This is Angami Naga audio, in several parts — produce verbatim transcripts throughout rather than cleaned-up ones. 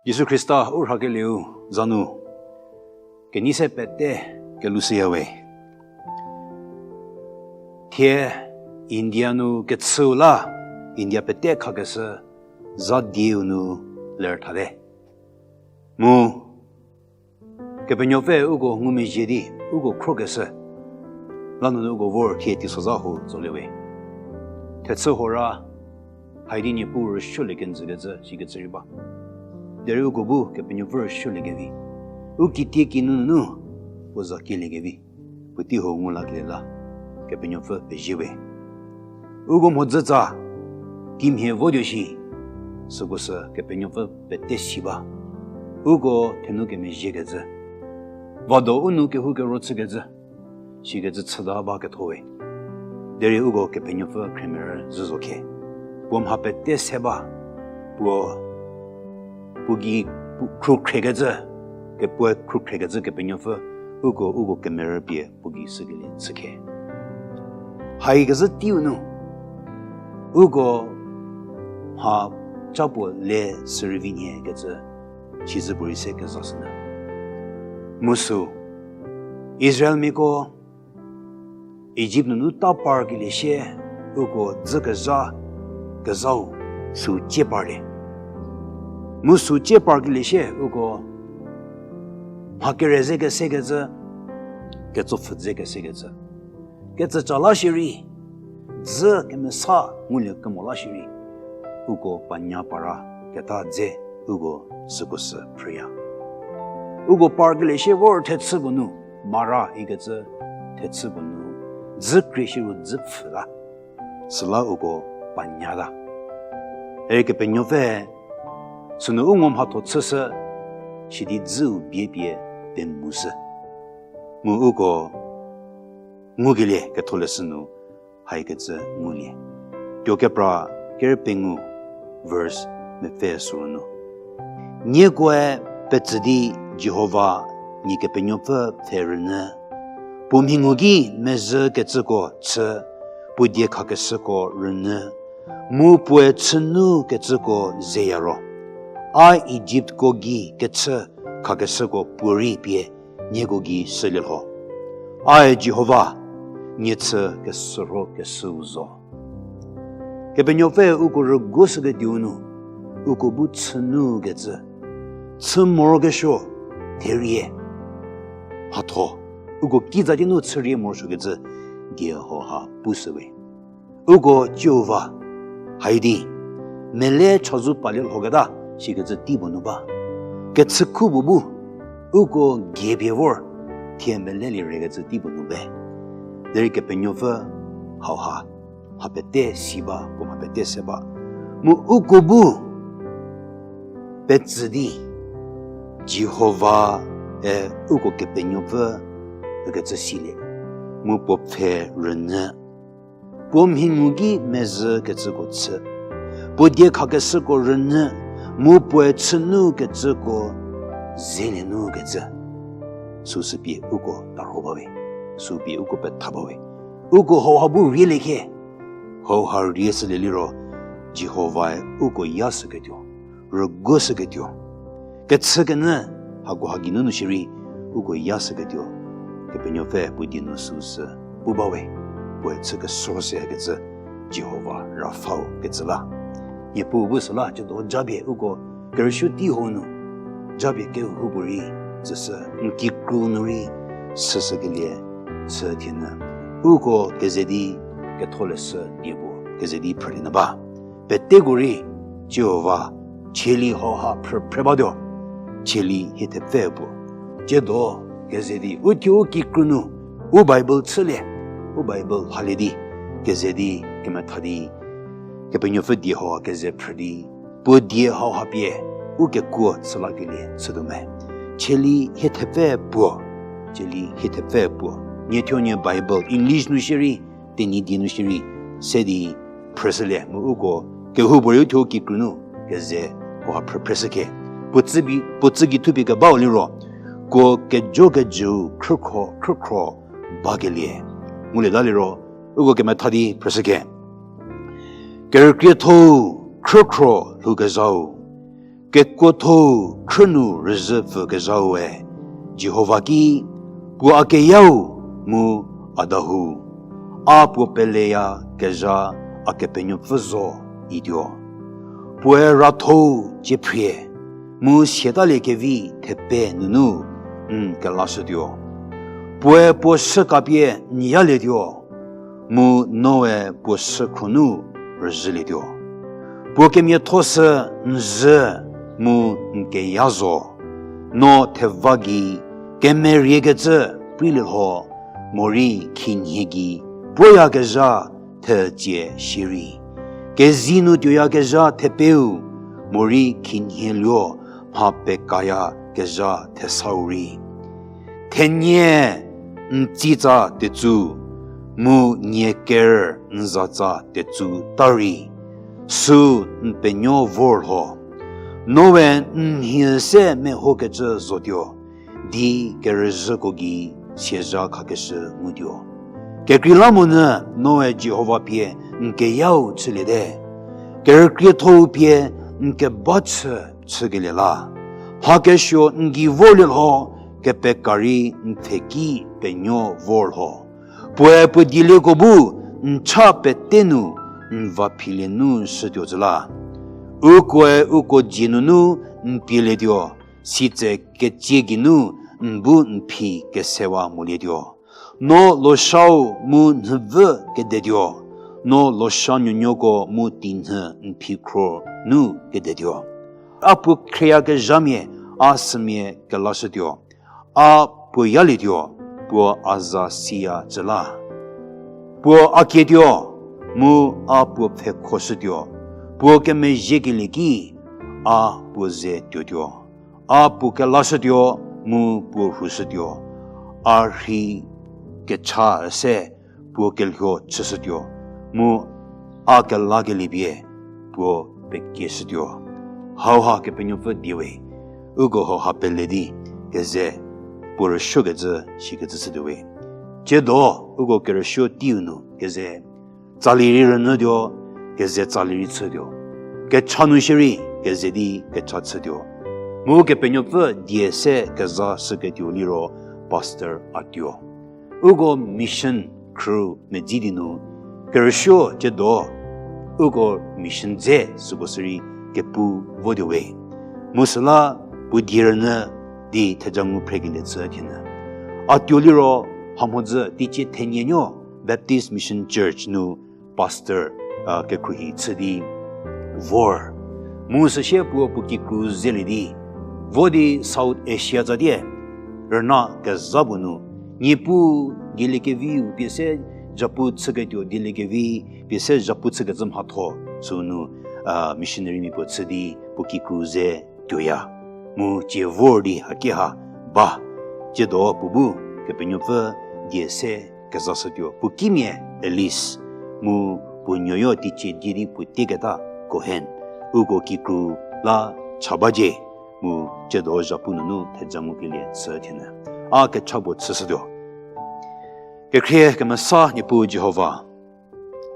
Jisu Khrista u rhakelieu za nu kenei se pete kelushüyawe. Thie India nu kechüu la, India pete khakeshü za dieu nu ler thate. Mu Kepenuopfü uko ngumezhie di, uko khrokeshü la nunu uko vor thie teisozha hu tsolie we. Thechü hora, hai di Niepuu rüsuolie kenjü kecü, sikecü rei ba. Derei uko bu Kepenuopfü rüsuolie kevi, u kitiekinu nunu puo za kielie kevi, puotei hu ngu lakelie la Kepenuopfü pezie we. Uko mhodzütsa kimhie votuo shi, süko sü Kepenuopfü pete si ba. Uko thenu kemezhiekecü, vado u nu kehou kero chükecü, sikecü chüta ba ketho we. Derei uko Kepenuopfü khremerü zhü zo khe, puo mha pete se ba, puo, puo gei, pu-, khrukhrekecü, kepuoe khrukhrekecü Kepenuopfü, uko, uko kemerü pie puo gei sükelie chü khe. Haikezhü teiu nu, uko mha ca puo le sürüvi nhie kecü, sizü puorei se kezashünyü. Mu sü, Israelmiako Egypt nunu ta parkelie sie, uko dzü kezha, kezhau, sü cie parlie. Mu sü cie parkelie sie, uko mha kere ze kesekecü, ketsopfhü ze kesekecü, kecü ca la shierei, dzü kemesa ngulie kemo la shierei, uko panya para keta dze, uko süko sü phrüya. Uko parkelie sie vor thechü puo nu, Mara ikecü thechü puo nu, dzü krie shierei dzü pfhü la, süla uko panya ta. Derei Kepenuopfü sünu u ngo mhatho chüshü, sidi dzüu bie pie pemushü. Mu uko ngukelie Ketholeshü nu haikecü ngulie. Tuo kepra ker pengou, verse mepfü süu nu, niekoe petsü di Jihova nie Kepenuopfü pfhe rünyü, puo mhi ngu ki mezhü kecüko chü, puo die khakeshüko rünyü, mu puoe chünu kecüko zeya ro, a Ijiptko gei kechü khakeshüko puorei pie nieko gei shülie lho. Ae Jihova, nie chü keshürho keshüu zo. Kepenuopfü uko rüguoshüketuo nu, uko bu chünu kecü, chü morokesuo, therie, mhatho, uko kiza di nu chürie morosuokecü, die hauha pushüwe. Uko Jihova, haidi, mele chazou palie lhoketa, sikecü tei puo nu ba. Kechükhu puo bu, uko giepie vor, thie melelie rekecü tei puo nu be. Derei Kepenuopfü hauha, mha pete si ba, puo mha pete se ba. Mu uko bu, petsü di, Jihova, e uko Kepenuopfü, ükecü silie. Mu puo pfhe rünyü. Puo mhi ngu ki mezhü kecüko chü. Puo die khakeshüko rünyü, mu puoe chünu kecüko zelie nu kecü. Süsü pie uko tarho bawe. Sü pie uko petha bawe. Uko hauha bu rielie khe. Hauha rieshülie liro, Jihovae uko yashüketuo, rüguoshüketuo. Kechükenyü, hakoha geinunu shierei, uko yashüketuo. Kepenuopfü puo die nu süsü pu bawe, puoe chü keshürhoshükecü, Jihova Raphau kecü la. Niepuu bu süla, ciedo japie uko kerüsuo tei hau nu, japie kehoupuorei, tsüshü, n kikru nu rei, süshükelie, chü thienyü. Uko keze di, Ketholeshü die puo, keze di phrülienyü ba. Peteko rei, Jihova, cheli hauha phrü phre batuo, cheli hie thepfü puo. Ciedo, keze di, u thuo u kikru nu, u Bible chülie, u Bible halie di, keze di, kemetha di, Kepenuopfü die hauha keze phrü di, puo die hauha pie, u kekuo chülakelie chütuo me. Cheli hie thepfü puo, cheli hie thepfü puo. Nie thuo nie Bible, English nu shierei, Tenyidie nu shierei, se di phrüshülie mu uko, kehoupuorei u thuo kikru nu, keze hauha phrü phreshü khe. Puo tsübi, puo tsügei thupie kebau liro, kuo kejo kejüu khrükhro, khrükhro, bakelie. Ngulieta liro, uko kemetha di phrüshü khe. Kerükriethou khrükhro lhoukezhau, Kekuothou khrü nu rüzhü pfükezhaue, Jihova ki, puo a keyau mu a dahou, a puo peleyakezha a Kepenuopfü zo ituo. Puoe rathou ciephrie, mu siatalie kevi thepe nunu n kelashütuo. Puoe puo shü kapie n yalietuo, mu noe puo shükhro nu rüzhülietuo. Puo kemiathoshü n zhü mu n keya zo, no theva gei kemeriekecü preilielho, morei khinhie gei puoyakezha thetsie shierei, kezei nu tuoyakezha thepeu, morei khinhie luo mha pekayakezha thesau rei. Thenie n tsitsa tetsu, mu nie ker n zatsa tetsu ta rei, süu n penuo vorlho. Noe n mhi se mehokecü zotuo, di kerüzhüko gei siazha khakeshü ngutuo. Kekreilamonyü noe Jihova pie n keyau chüliete, kerükriethou pie n keba chü chükelie la. Mha kesuo n gei vorlielho, kepeka rei n pfheki penuo vorlho. Puoe puo dielieko bu n cha pete nu n vaphilie nu shütuo zhü la. Ukoe uko dzie nunu n pielietuo, sitse ketsie geinu n bu n phi kesewa molietuo. No loshau mu nhüvü kedetuo, no losha nuonuoko mu tinhü n phikhro nu kedetuo. A puo khrieyakezhamia a sümia kelashütuo, a puo yalietuo, puo a za siya cü la. Puo a kietuo, mu a puo pfhekhoshütuo, puo kemezhiekelie ki a puo ze tuotuo. A puo kelashütuo, mu puo rhushütuo, a rhei kecha üse puo kelhuo chüshütuo, mu a kelakelie pie puo pekieshütuo. Hauha Kepenuopfü diewe, uko hauha pele di keze puo rüsuokecü shikecü chütuowe. Tsiedo uko kerüsuo teiu nu keze tsali rei rünyütuo, keze tsali rei chütuo. Kecha nu shierei keze di kecha chütuo. Mu Kepenuopfü die se kezashüketuo liro Pastor Atuo. Uko mission khrü medzi di nu, kerüsuo tsiedo uko mission dze süko sürei kepu votuowe. Mu süla puo die rünyü di theja ngu phrekelie chü thienyü. Atuo liro hamhodzü teicie thenie nuo Baptist Mission Church nu pastor, a, kekhruohi chü di vor. Mu süsie puo puo kikru zelie di vo di South Asia tsatie rüna kezha puo nu, Niepuu dieliekeviu pie se zhapu chüketuo dieliekevi pie se zhapu chükecü mhatho sünu, a, missionarymia puo chü di puo kikru ze tuoya. Mu tsie vor di hakeha ba. Tsiedo puo bu Kepenuopfü die se kezashütuo. Puo kimia Alice, mu puo nuoyo teicie die di puo tieketa Cohen. Uko kikru la cha bacie, mu tsiedo zhapu nunu theja ngukelie chü thienyü. A kecha puo chüshütuo. Kekhrie kemesa Niepuu Jihova,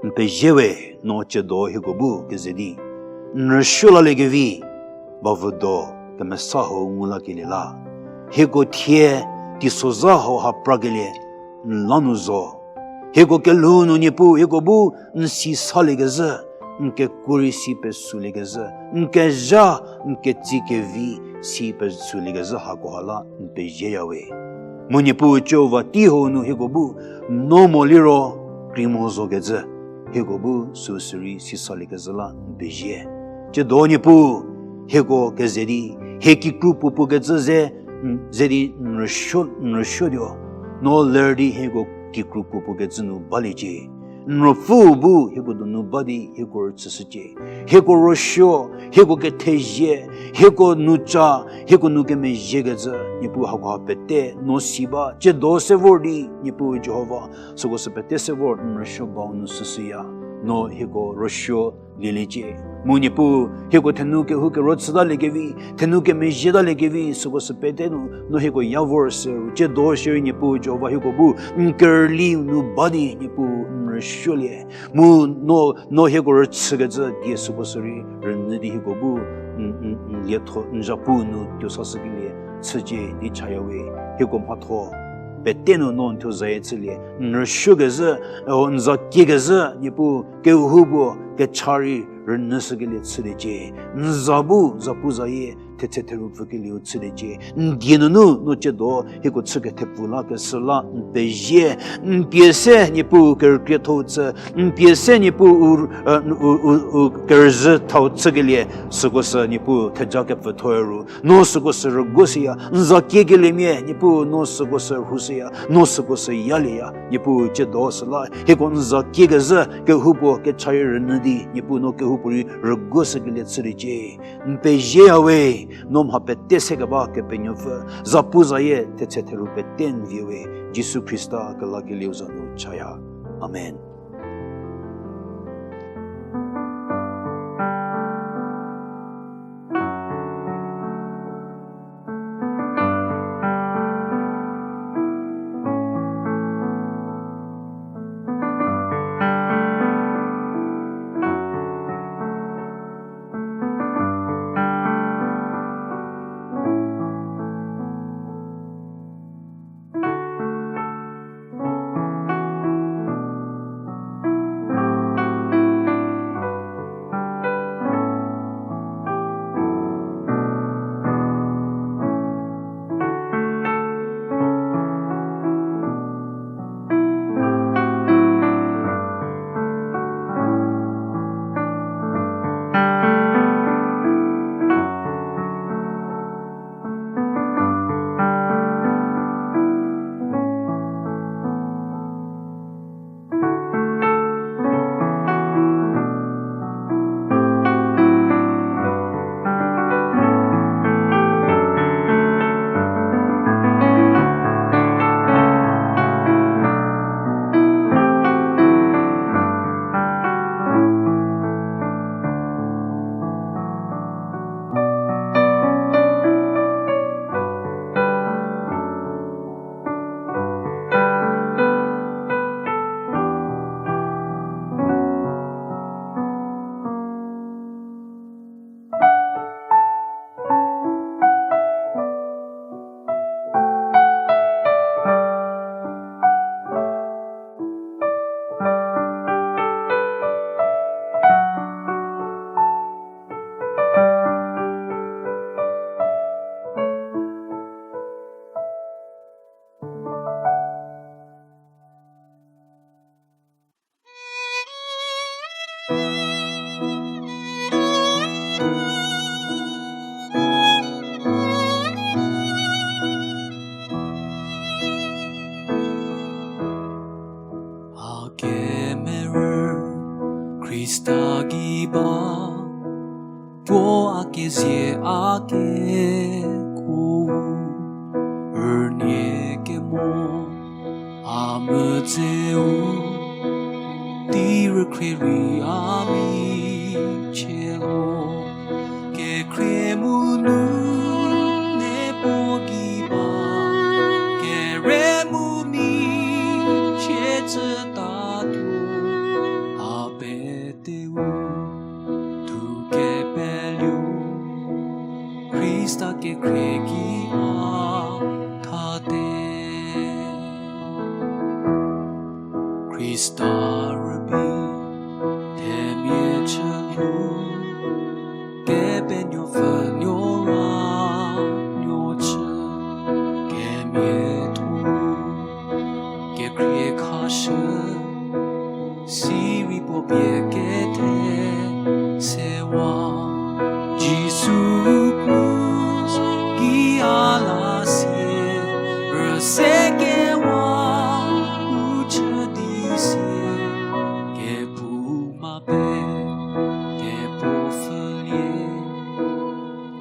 n pezie we, no tsiedo hieko bu keze di n rüsuo laliekevi bavüdo kemesa hau ngu lakelie la. Hieko thie teisozha hauha prakelie n la nu zo. Hieko kelhou nu Niepuu hieko bu n si saliekezhü, n kekuo rei si pesuliekezhü, n kezha, n ketsie kevi si pesuliekezhü hakoha la n pezieya we. Mu Niepuu Jihova tei hau nu hieko bu no mo liro krei mo zokecü, hieko bu süu sürei si saliekezhü la n pezie. Tsiedo Niepuu, hieko keze di hie kikru puopuo kecü ze, n- ze di n rüsuo, n rüsuotuo. No ler di hieko kikru puopuo kecü nu baliecie. N Ruopfüu bu hieko donu ba di hieko rüchüshücie. Hieko rüsuo, hieko kethezie, hieko nuca, hieko nu kemezhiekecü, Niepuu hakoha pete no si ba, tsiedo se vor di, Niepuu Jihova, süko sü pete se vor n rüsuo bau nu süshüya. no hieko rüsuo lieliecie. Mu Niepuu, hieko thenou kehou kero chütaliekevi, thenou kemezhietaliekevi, süko sü pete nu, no hieko ya vor sü ru, tsiedo shierei Niepuu Jihova hieko bu, n kerüli nu ba di Niepuu n rüsuolie. Mu no, no hieko rüchükecü die süko sü rei rünyü di hieko bu, n, n, n lietho, n zapu nu tuo sashükelie, chücie di chaya we, hieko mhatho. Pete nu no n thuo zayie chülie, n rüsuokezhü, o, n za kiekezhü, Niepuu, kehoupuo, kecha rei rünyüshükelie chüliecie, n za bu, zapu zayie, thetse theru pfükelieu chüliecie, n die nunu, no tsiedo, hieko chü kethepfu la, keshü la, n pezie, n pie se, Niepuu, kerükriethou chü, n pie se, Niepuu, u, u, u, u, kerüzhüthau chükelie, süko sü, Niepuu, theja kepfütho ru, no süko sü rüguoshüya, n za kiekeliemia, Niepuu, no süko sü rhushüya, no süko sü yalieya, Niepuu, tsiedo süla, hieko n za kiekezhü, kehoupuo, kecha rei rünyü di, Niepuu, no kehoupuorei rüguoshükelie chüliecie. N pezieya we, no mha pete sekeba Kepenuopfü, zapu zayie, thetse theru pete n vie we, Jisu Khrista kelakelieu za nu chaya. Amen. A kemerü Khrista gei ba, puo a kezie a kekuo, rünie kemo a mütseu, tei rükhrie rei a michie ho, kekhrie mu nu ne puo gei ba, kere mu michie tsütatuo, a peteu thu kepeliu, Khrista kekhrie gei a thate. Khrista rübei themia chü lhou, Kepenuopfü nuo ra nuo chü, kemiatho kekhrie khashü, sirei puo pie kethe sewa. Jisu Khrista gei a la sie, rüsekewa u chü di sie, kephouma pe, kepuo pfhülie,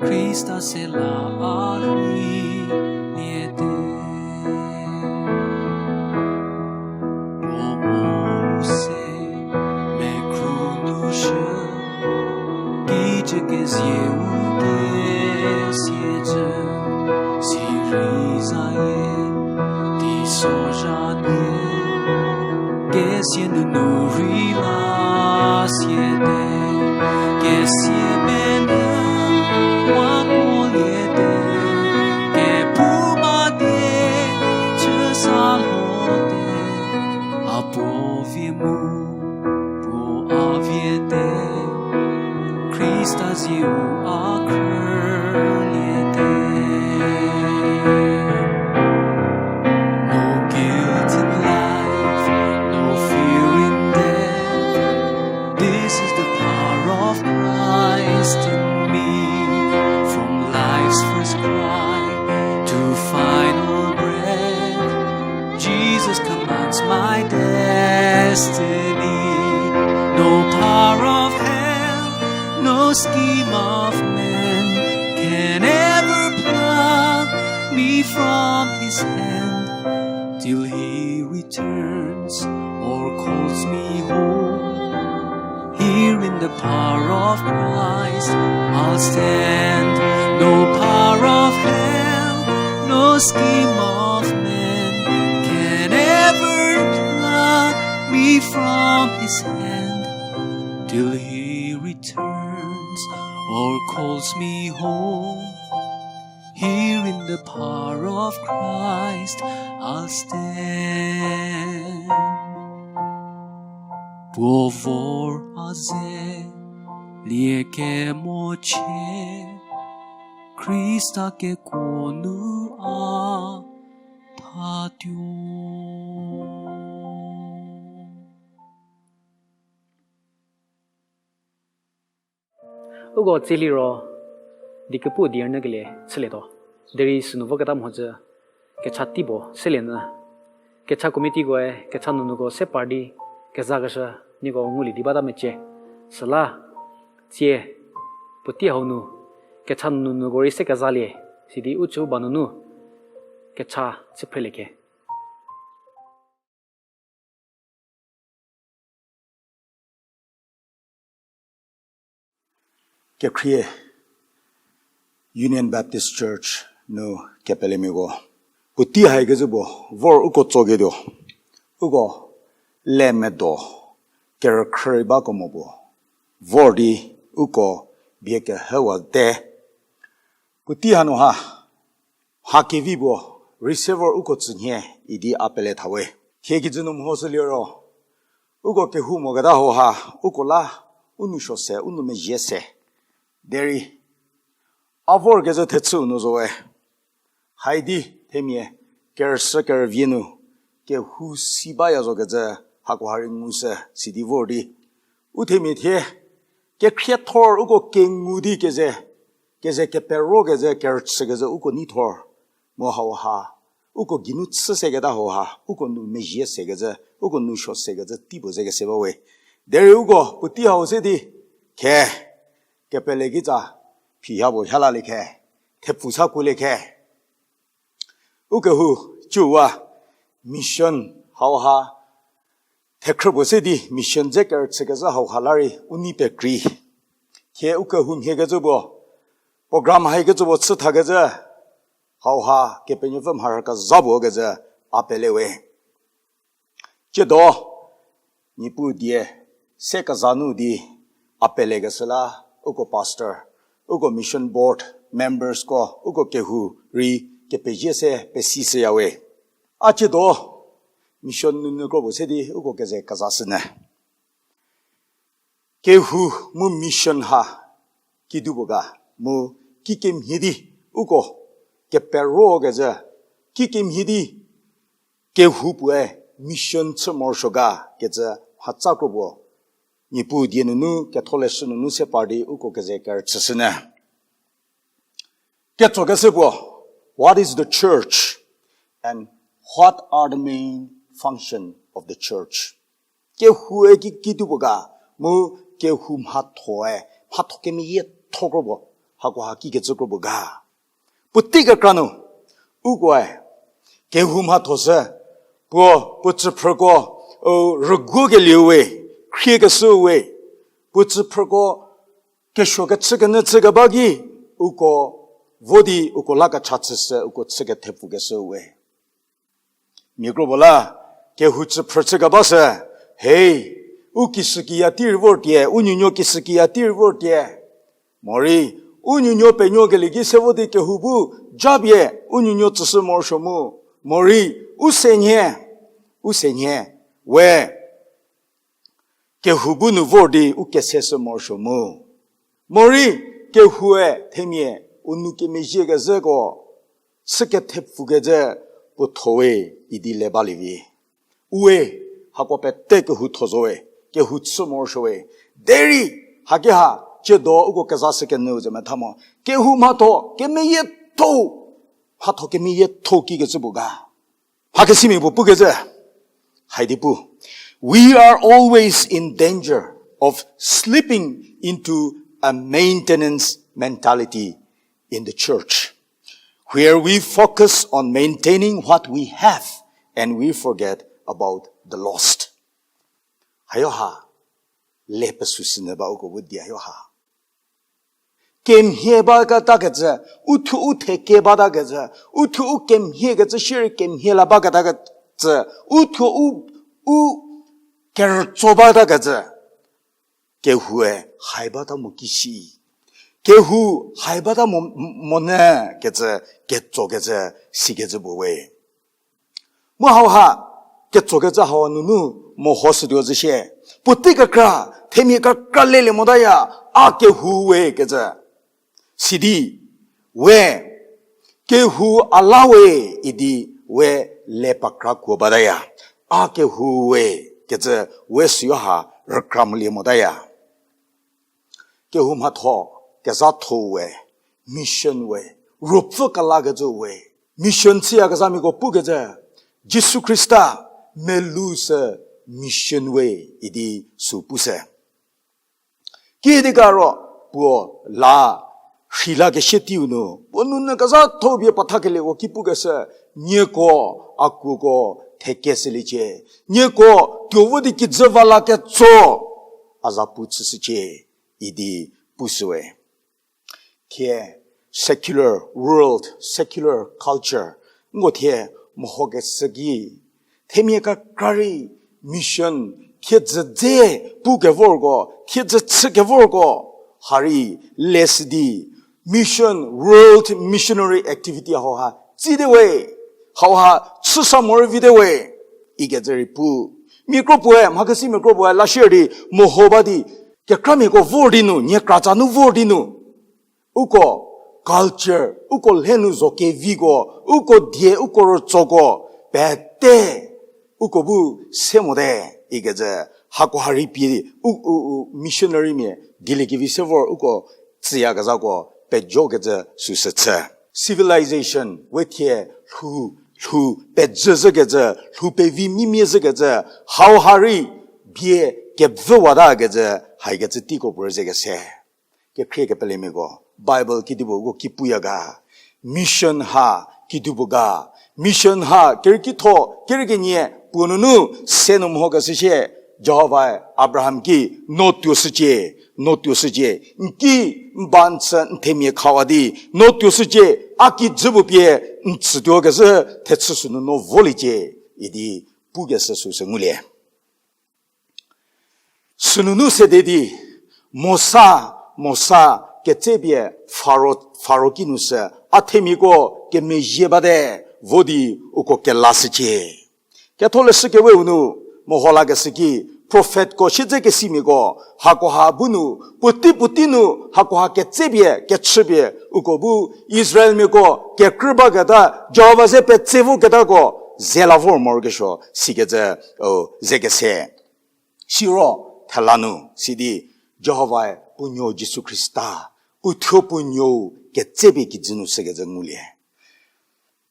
Khrista se la a rei liete. Puo mo se, mekhrü Zie u pie siezhü, sirei zayie, teisozha die, kesia nunu rei la siete, kesia mene wa kuoliete, kephouma die chü sa lhote, a puo vie mu, puo a vie te, Khrista zieu a khrülie te. No guilt in life, no fear in death. This is the power of Christ in me. From life's first cry to final breath, Jesus commands my destiny. No power of hell, no scheme of man can ever pluck me from his hand till he returns or calls me home. Here in the power of Christ I'll stand. No power of hell, no scheme of man can ever pluck me from his hand till he returns or calls me home. Here in the power of Christ I'll stand. Puo vor a ze lie kemochie, Khrista kekuo nu a thatuo. Uko tsie liro, diekepu die rünyükelie chülietuo. Derei sünu voketa mhodzü, kecha tei puo selie nyü. Kecha committeekoe kecha nunuko se par di kezakeshü nieko ngulie di bata mecie. Süla, tsie, puotei hau nu, kecha nunuko rei se kezalie, sidi u chü ba nunu, kecha chü phrelie ke. Kekhrie Union Baptist Church nu kepelemiako, puotei haikecü puo vor uko tsoketuo, uko le medo kerükhrü rei bakemo puo vor di uko bie kehüwate. Puotei hanu ha, mha kevi puo, receiver uko tsünhie idi a pele thawe. Thie kijü nu mhoshü liro, uko kehou moketa hau ha, uko la, u nou suo se, u nou mezhie se. Derei, a vorkezhü thechüu nu zowe. Haidi themia, kerüshü kerüvie nu, kehou si baya zokecü, hako ha rei ngu se, sidi vor di. U themia thie, kekhriethor uko kengu di keze, keze keperokecü, kerüchükezhü uko neithor. Mu hau ha, uko geinu chü seketa hau ha, uko nou mezhie sekecü, uko nou suo sekecü tei puo ze kese bawe. Derei uko puotei hau se di, khe, kepele kitsa, phi ha puo ha lalie khe, thepfu sa kuolie khe. Ukehou, cüwa, mission, hau ha, thekhrü puo se di, mission dze kerüchükezhü hau ha la rei, u nei pekrei. Thie ukehou mhiekecü puo, program haikecü puo chü thakecü, hau ha, Kepenuopfü mharhü kezha puo kecü, a pelewe. Tsiedo, Niepuu die, se keza nu di, a pelekeshü la, uko pastor, uko mission board, members ko, uko kehou rei, kepezie se, pesishüyawe. A tsiedo, mission nunu kro puo se di, uko keze kezashünyü. Kehou mu mission ha, kidu puo ga, mu kikemhie di, uko, keperokecü, kikemhie di, kehou puoe, mission chü morosuo ga, kecü, mhatsa kro puo, Niepuu die nunu, ketholeshü nunu se par di, uko keze kerüchüshünyü. Ketsokeshü puo, what is the church and what are the main function of the church? Kehoue ki, kidu puo ga, mu kehou mhathoe, mhatho kemeyietho kro puo, hako ha kikecü kro puo ga. Puotei kekra nu, ukoe, kehou mhatho sü, puo, puo tsüphrüko, u, rüguokelieu we, khriekeshüu we, puo tsüphrüko, kesuo kechü kenyü chü keba ki, uko vo di uko la kecha chüshü, uko chü kethepfukeshü we. Mia kro puo la, kehou chü phrü chü keba sü, hei, u kishükiya tei rei vor tie, u nuonuo kishükiya tei rei vor tie. Morei, u nuonuo penuokelie ki se vo di kehou bu japie, u nuonuo tsüshü morosuo mu. Morei, u senhie, u senhie, we, kehou bu nu vor di u keseshü morosuo mu. Morei, kehoue themia u nou kemezhie kezhüko, chü kethepfukecü puo thowe idi le balie vi. Ue, hako pete kehou tho zowe, kehou chü morosuowe. Derei, haki ha, ciedo uko kezashü kenyü ze metha mo. Kehou mhatho, kemeyietho, mhatho kemeyietho kikecü puo ga. Mhakesimia puo pukecü, haidi pu. We are always in danger of slipping into a maintenance mentality in the church, where we focus on maintaining what we have and we forget about the lost. Hayo ha, le pesu sünyü ba uko bu di hayo ha. Kemhie ba keta kecü, u thuo u theke bata kecü, u thuo u kemhie kecü shierei kemhie la baketa kecü, u thuo u, u kerütso bata kecü, kehoue hai bata mo ki shi. Kehou hai bata mo, monyü kecü, ketso kecü, sikecü puo we. Mu hauha, ketsokecü hau nunu mehoshütuo zhü shie. Puotei kekra, themia kekra lelie motaya, a kehou we kecü. Sidi, we, kehou a la we idi we le pakra kuo bataya. A kehou we kecü we süyo ha rükra molie motaya. Kehou mhatho, kezhatho we, mission we, ruopfü kelakecü we. Mission chüyakezhamiako pukecü, Jisu Khrista melou sü mission we idi sü pushü. Kiüdi karo puo la rhei lakeshie teiu nu, puo nounyü kezhatho pie pethakelie uko ki pukeshü, nieko, a kuoko, thekeshüliecie, nieko, tuo vo di kijü va la ketso, a za pu chüshücie, idi pushüwe. Thie secular world, secular culture, nko thie mehokeshü ki, themia kekra rei mission, thiedzü dze pukevorko, thiedzü chükevorko, ha rei leshü di, mission, world missionary activity hauha tsite we, hauha chüsa morei vite we, ikecü rei pu. Mia kro puoe, mhakesimia kro puoe, la shierei, meho ba di, kekramiako vor di nu, nie kratsa nu vor di nu. Uko culture, uko lhe nu zo keviko, uko die, uko rütsoko, pete, uko bu se mote, ikecü, hako ha rei pie di, u, u, u, missionarymia, dieliekevi se vor, uko, tsüyakezhako, pejokecü süsü chü. Civilization, we thie, lhou, lhou, pejü zhükecü, lhou pevi mimie zhükecü, hau ha rei, bie, kevüwatakecü, haikecü teiko puo rei zekese. Kekhrie kepelemiako, Bible kedipuo uko ki puya ga. Mission ha kedipuo ga. Mission ha kerükitho, kerükenie, puo nunu, se nu mehokeshü shie, Jihovae Abraham ki, no tuoshücie, no tuoshücie, n ki, n ba n chü n themia khawa di, no tuoshücie, a kijü puo pie, n tsütuokezhü, thechü sünu no voliecie, idi, pukeshü süsü ngulie. Sünunu sede di, Mosa, Mosa, ketsepie Faro, Faro kinu sü, a themiako kemezhie bate, vo di uko kelashücie. Ketholeshü keweu nu, meho lakeshü ki, prophetko siedzekesimiako, hakoha bu nu, puotei puotei nu, hakoha ketsepie, kechüpie, uko bu Israelmiako, kekrü baketa, Jihova ze petse voketako, ze la vor morokesuo, sikecü, o, zekese. Siro, thela nu, sidi, Jihovae, puo nuou Jisu Khrista, puo thuo puo nuou, ketsepie kijü nu sükecü ngulie.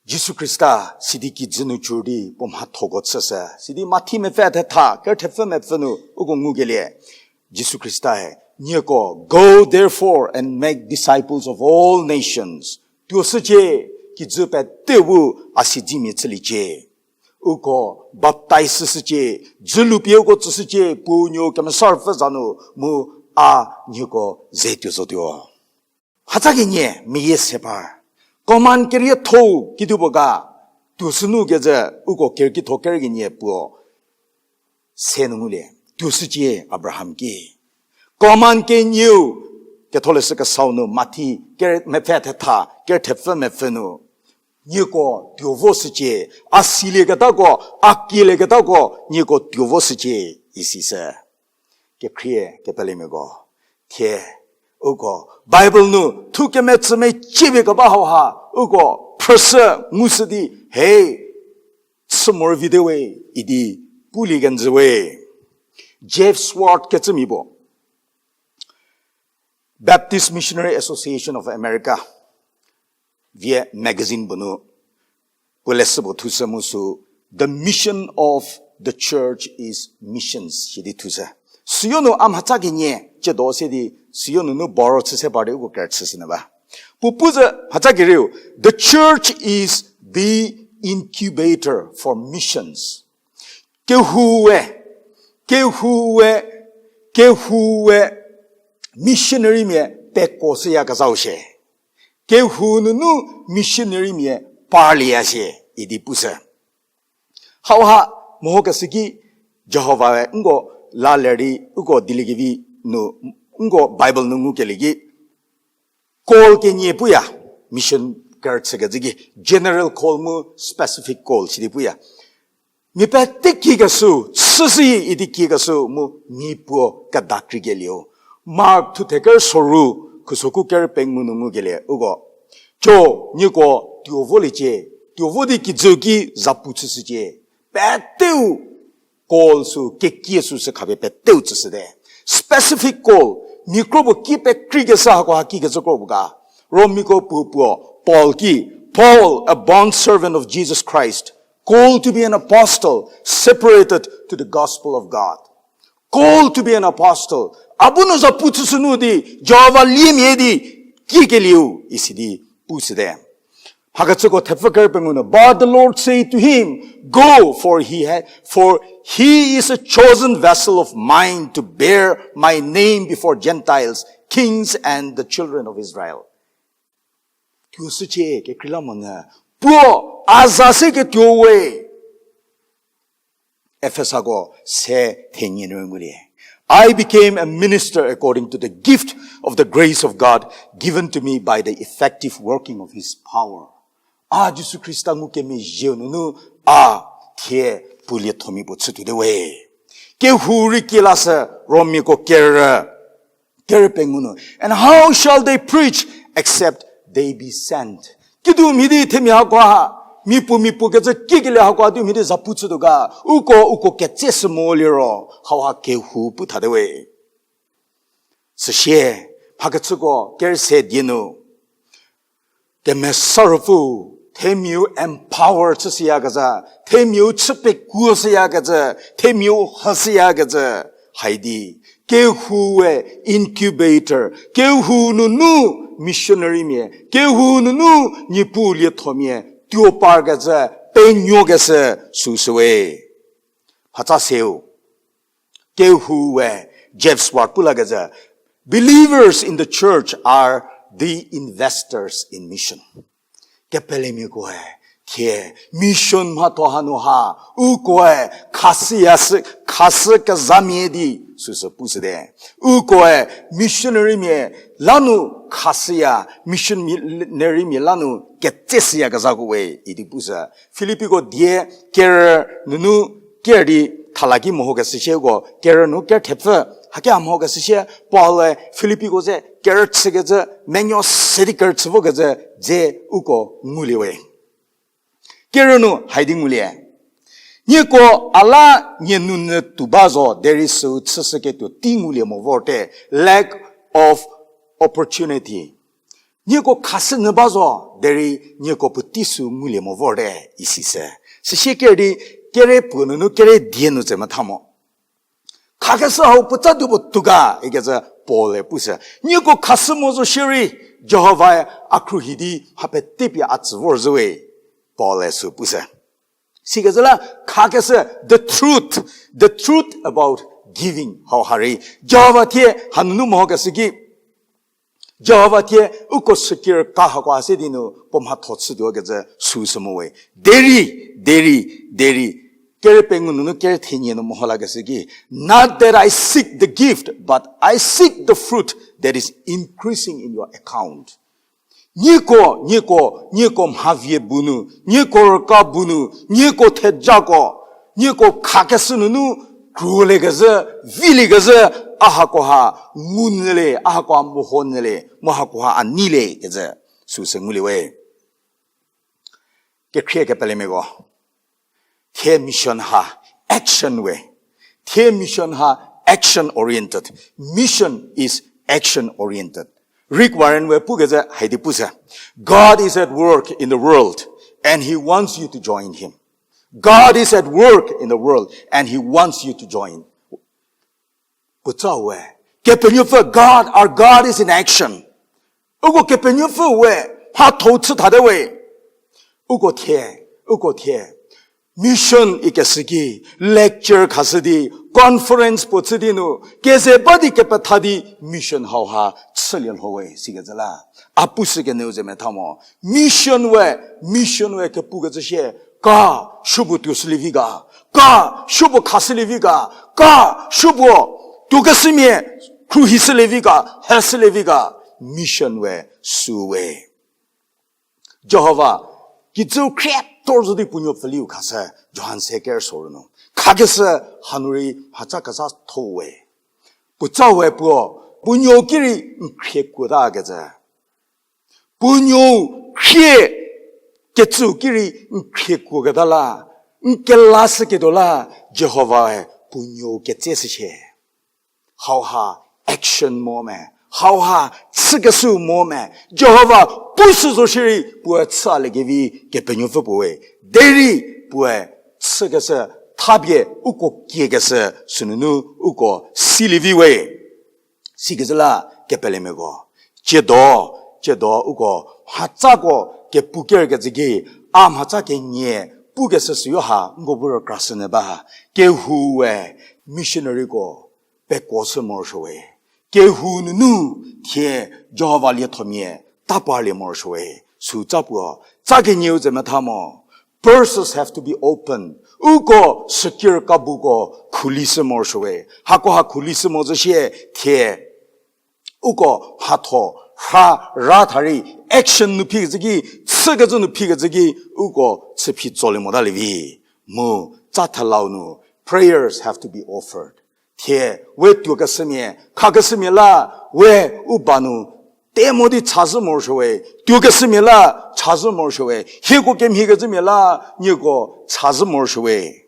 Jisu Khrista sidi kijü nu cür di puo mhathoko chüshü. Sidi Mathi mepfü thetha, kerüthepfü mepfü nu uko ngukelie. Jisu Khrista-e, nieko, Go therefore and make disciples of all nations. Tuoshücie, kijü peteu bu a siedzemia chüliecie. Uko baptize shücie, dzülu pie uko tsüshücie, Puo, Nuou, Kemesa Ruopfü za nu, mu a nieko ze tuo zotuo. Hatsa kenie meyie se par. Command kerietho-u kedipuo ga, tuo sünu kecü uko kerkitho kerü kenie puo se nu ngulie. Tuo shücie Abraham ki. Command kenieu, Ketholeshü Kesau nu Mathi ker-, mepfü thetha, kerü thepfü mepfü nu. Nieko tuo vo shücie, a silieketako, a kielieketako, nieko tuo vo shücie, isi sü. Kekhrie kepelemiako. Thie, uko, Bible nu, thu kemetsü meciepie keba hauha, uko, phrüshü, ngushü di, he, chü morovi te we, idi, pulie kenjü we. Jeff Swartz kecümia puo. Baptist Missionary Association of America vie magazine puo nu, puo leshü puo thushü mu sü, The mission of the church is missions, sidi thushü. Süyo nu a mhatsa kenie, ciedo se di, süyo nunu borrow chü se par di uko kerüchü sünyü ba. Puo pu zü mhatsa kerieu, the church is the incubator for missions. Kehou-e, kehou-e, kehou-e, missionarymia pekuo shüyakezhau shie. Kehou nunu missionarymia parlieya shie, idi pushü. Hauha, mehokeshü ki Jihovae nko la lerei uko dieliekevi nu, nko Bible nu ngukelie ki, call kenie puya, mission kerüchükecü ki, general call mu specific call sidi puya. Mia pete kiekeshü, chüshü idi kiekeshü mu mia puo kedakreikelieu. Mark thuthe kerü soru, khusoku kerü pengou nu ngukelie uko. Cho, nieko tuo voliecie, tuo vo di kijü ki zapu chüshücie. Peteu call sü, kekie sü sü khapie peteu tsüshüte. Specific call, mia kro puo ki pekreikeshü hakoha kikecü kro puo ga. Romiako puo puo, Paul ki, Paul, a bond servant of Jesus Christ, called to be an apostle, separated to the gospel of God. Called to be an apostle. A bu nu zapu chüshünu di, Jihova liemia di, kiekelieu, isi di, pushüte. Hakecüko thepfü kerü pengou nu, but the Lord said to him, go, for he ha-, for he is a chosen vessel of mine to bear my name before Gentiles, kings and the children of Israel. Tuo shücie kekreilamonyü, puo a za se ketuo we. Efesako se thenie nu ngulie. I became a minister according to the gift of the grace of God given to me by the effective working of his power. A Jisu Khrista ngukemezhieu nunu a thie puo liethomia puo chütuote we. Kehou rei kielashü Romiako kerü, kerü pengou nu. And how shall they preach except they be sent? Kidu mhie di themia hakoha, mia puo mia puo kecü kikelie hakoha di mhie di zapu chütuo ga, uko, uko ketseshü mo liro, hauha kehou pu thate we. Süsie, mhakechüko kerü se die nu, Kemesa Ruopfü, themiau empower chüshüyakezha, themiau chü pekuoshüyakezha, themiau hashüyakezha, haidi, kehou-e incubator, kehou nunu missionarymia, kehou nunu Niepuu liethomia, tuo parkezha, penuokeshü, süsüwe. Hatsa seu. Kehou-e, Jeff Swartz pu lakezha, believers in the church are the investors in mission. Kepelemiakoe, thie, mission mhatho hanu ha, ukoe, khashüya sü, khashü kezhamia di, süsü pushüte. Ukoe, missionarymia, lanu khashüya, missionarymia lanu ketseshüyakezhako we, idi pushü. Filippiko die, kerü nunu, kerü di thalaki mehokeshü sie uko, kerü nu kerü thepfü, haki a mehokeshü sie, Paul-e Filippiko ze kerü chükecü, menuo se di kerü chü vokezhü, dze uko nguliewe. Kerü nu haidi ngulie. Nieko a la nie nunyü tuo ba zo, derei süu chüshüketuo tei ngulie mo vorte, lack of opportunity. Nieko khashünyü ba zo, derei nieko puotei süu ngulie mo vorte, isi sü. Süsie kerü di, kerü puo nunu kerü die nu tse metha mo. Khakeshü hau puotsa dupuo tuo ga, ikecü Paul-e pushü. Nieko khashü mo zo shierei, Jihovae a khruohi di ha petepie a tsü vorzhüwe, Paul-e sü pushü. Sikecü la khakeshü, the truth, the truth about giving hauha rei. Jihova thie hanunu mehokeshü ki, Jihova thie uko secure ka hako ha se di nu puo mhatho chütuo kecü süsü mo we. Derei, derei, derei. Kere pengou nunu kere thenie nu meho lakeshü ki, not that I seek the gift, but I seek the fruit that is increasing in your account. Nieko, nieko, nieko mhavie bu nu, nieko rüka bu nu, nieko thejako, nieko khakeshü nunu, kruliekezhü, viliekezhü, a hakoha ngunyülie, a hakoha mehonyülie, mu hakoha a nyilie kecü, süsü ngulie we. Kekhrie kepelemiako. Thie mission ha action we. Thie mission ha action oriented. Mission is action oriented. Rick Warren we pukecü haidi pu se. God is at work in the world and he wants you to join him. God is at work in the world and he wants you to join. Puotsa we. Kepenuopfü, God, our God is in action. Uko Kepenuopfü we, mhatho chü thate we. Uko thie, uko thie. Mission ikeshü ki, lecture khashü di, conference puo chü di nu, keze ba di kepetha di, mission hauha chülie lho we, sikecü la. A pushü keneu ze metha mo. Mission we, mission we kepukecü shie, ka, supuo tuoshülievi ga, ka, supuo khashülievi ga, ka, supuo tuokeshümia, khruhishülievi ga, heshülievi ga, mission we, sü we. Jihova, kijüu khrietor zo di puo nuo pfüliu khashü, Johan se ker soru nu. Khakeshü hanu rei mhatsa kezhatho we. Puotsa we puo, puo nuo ki rei n khrie kuotakecü. Puo nuou khrie kecüu ki rei n khrie kuoketa la, n kelashüketuo la, Jihovae puo nuou ketseshücie. Hauha action mo me, hauha chükeshüu mo me, Jihova pushü zo shierei puoe chülie kevi Kepenuopfü puo we. Derei puoe chükeshü thapie uko kiekeshü sünunu uko silievi we. Sikecü la kepelemiako. Tsiedo, tsiedo uko mhatsako kepu kerkecü ki, a mhatsa kenie pukeshü süyo ha nko bu rükrashünyü ba. Kehou we missionaryko pekuoshü morosuo we. Kehou nunu thie Jihova liethomia taparlie morosuo we. Sü tsa puo, tsa kenieu ze metha mo. Purses have to be open. Uko secure kabuko khulishü morosuo we. Hako ha khulishü mo zo shie thie uko mhatho rha ra tha rei action nu phikecü ki, chükecü nu phikecü ki, uko chüphi tsolie motalie vi. Mu tsa thelau nu prayers have to be offered. Thie we tuokeshümia, khakeshümia la, we u ba nu te mo di chazhü morosuo we, tuokeshümia la chazhü morosuo we, hieko kemhiekecümia la nieko chazhü morosuo we.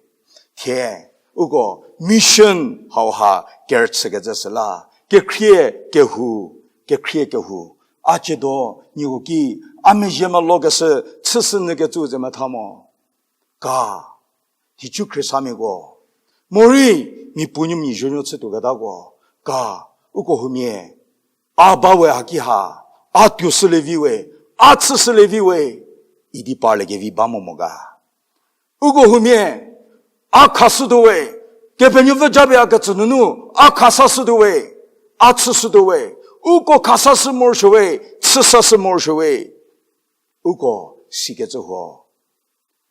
Thie uko mission hauha kerüchükecü süla, kekhrie kehou, kekhrie kehou. A tsiedo nieko ki a mezhie melokeshü chüshünyükecü ze metha mo. Ka, nhicu khriesamiako, morei mia puo nuo mia zuonuo chütuoketako, ka, uko houmia, a ba we haki ha, a tuoshülie vi we, a chüshülie vi we, idi parlie kevi ba mo mo ga. Uko houmia, a khashütuo we, Kepenuopfü japie a ketsü nunu, a khasashütuo we, a chüshütuo we, uko khasashü morosuo we, chüsashü morosuo we, uko sikecü huo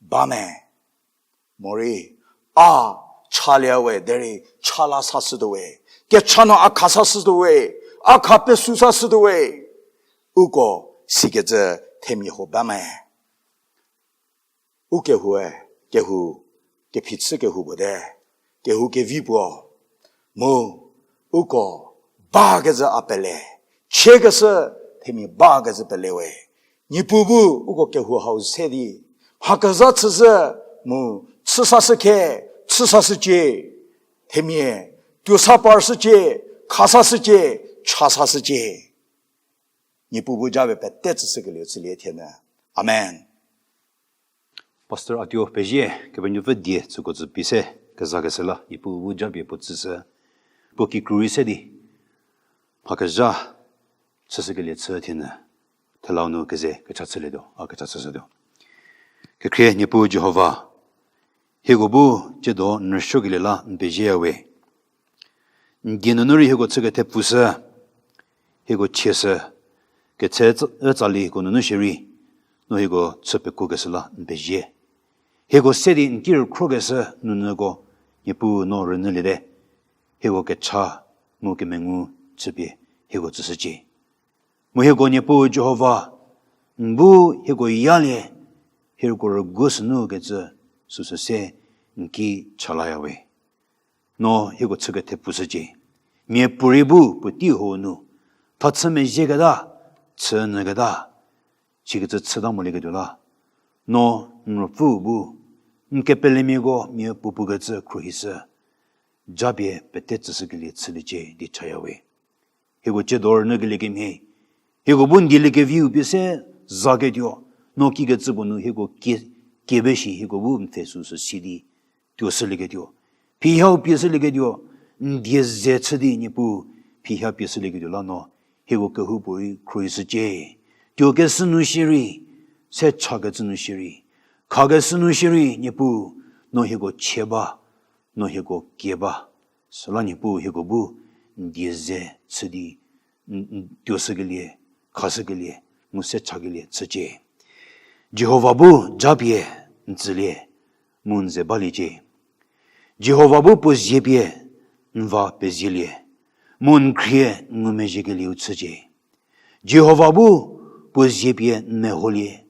ba me. Morei, a chalie we, derei cha la sashütuo we, kecha nu a khasashütuo we, a kha pesu sashütuo we, uko sikecü themia huo ba me. U kehoue, kehou, kephichü kehou puo te, kehou kevi puo, mu, uko, bakecü a pele, chiekeshü themia bakecü pele we. Niepuu bu uko kehou hau se di, mha kezha chüzhü, mu, chüsashü khe, chüsashücie, themia, tuo sa parshücie, khasashücie, chasashücie. Niepuu bu japie pete tsüshükelieu chülie thie nyü. Amen. Pastor Atuo pezie, Kepenuopfü die tsüko tsü pie se, kezakeshü la, Niepuu bu japie puo tsüshü, puo kikru rei se di, mha kezha, chüshükelie chü thie nyü, thelau nu keze kecha chülietuo, a kecha chüshütuo. Kekhrie Niepuu Jihova, hieko bu tsiedo n rüsuokelie la n pezieya we. N die nunu rei hieko chü kethepfushü, hieko chieshü, ketse ütsali hieko nunu shierei, no hieko chü pekuokeshü la n pezie. Hieko se di n ki rükhrokeshü nunuko, Niepuu no rünyüliete, hieko kecha mu kemengu chüpie hieko tsüshücie. Mu hieko Niepuu Jihova, n bu hieko yalie, hieko rügu sünu kecü süsü se n ki chalayawe. No hieko chü kethepfushücie. Miapuorei bu puotei hou nu, thachü mezhieketa, chü nyüketa, sikecü chüta molieketuo la, no n Ruopfü bu, n kepelemiako mia puo pukecü khruohishü, japie pete tsüshükelie chüliecie di chayawe. Hieko tsiedo rünyükelie kemhie, hieko bu n dieliekeviu pie se zaketuo, no kikecü puo nu hieko kie, kiebe shi hieko bu n pfhe süsü si di tuoshülieketuo, phihau pieshülieketuo, n die ze chü di Niepuu, phiha pieshülieketuo la no hieko kehoupuorei khruohishücie. Tuokeshü nu shierei, se chakecü nu shierei, khakeshü nu shierei Niepuu, no hieko chie ba, no hieko kie ba. Süla Niepuu hieko bu n die ze chü di n, n, tuoshükelie, khashükelie, mu se chakelie chücie. Jihova bu japie n tsülie, mu n ze baliecie. Jihova bu puo zie pie n va pezielie, mu n khrie n ngumezhiekelieu chücie. Jihova bu puo zie pie n meholie,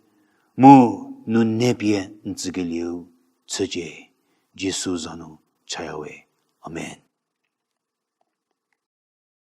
mu nune pie n tsükelieu chücie. Jisu za nu chayawe. Amen.